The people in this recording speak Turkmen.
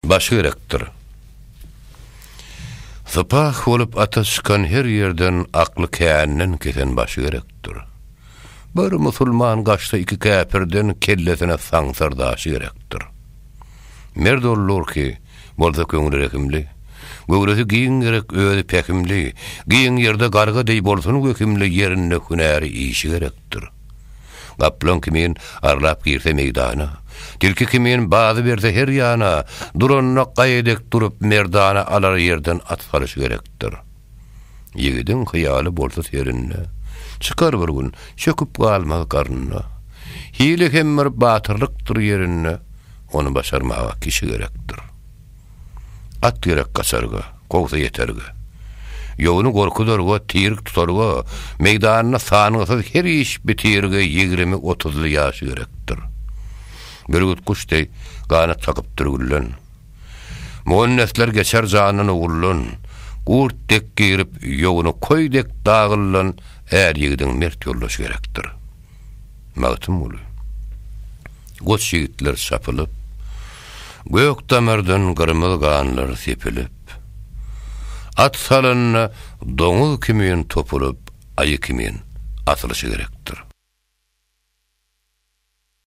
Başy gerekdir. Sypah bolup ata çykan her ýerden akly känden kesen başy gerekdir. Bir musulman gaçsa iki käpirden kellesine saňsar daşy gerekdir. Merd oldur ki, bolsa köňli rehimli. Göwresi giň gerek özi pähimli, giň ýerde garga deý bolsun wehimli ýerinde hünäri işi gerekdir. Gaplaň kimin arlap girse meýdana, Tilki kimin bazy berse her ýana, Duranda gaýa dek durup merdana Alar ýerden at salyşy gerekdir. Ýigidiň hyýaly bolsa serinde, Çykar bir gün, çöküp galmaz garynda. Hile hem bir batyrlykdyr ýerinde, Ony başarmaga kişi gerekdir. At gerek gaçarga, kowsa ýeterge. Ýowuny gorkuzarga, tirik tutarga, meýdanda sangysyz her iş bitirge ýigrimi-otuzly ýaşy gerekdir. Bürgüt guş deý ganat kakypdyr gülden. Muhannesler geçer jandan oguldan, gurt dek girip, ýowuny koý dek dagyldan är ýigidiň mert ýoldaşy gerekdir. Magtymguly. Goç ýigitler çapylyp, Gök damardan gyrmyz ganlar sepilip, At salanda doňuz kimin topulyp, Aýy kimin asylyşy gerekdir.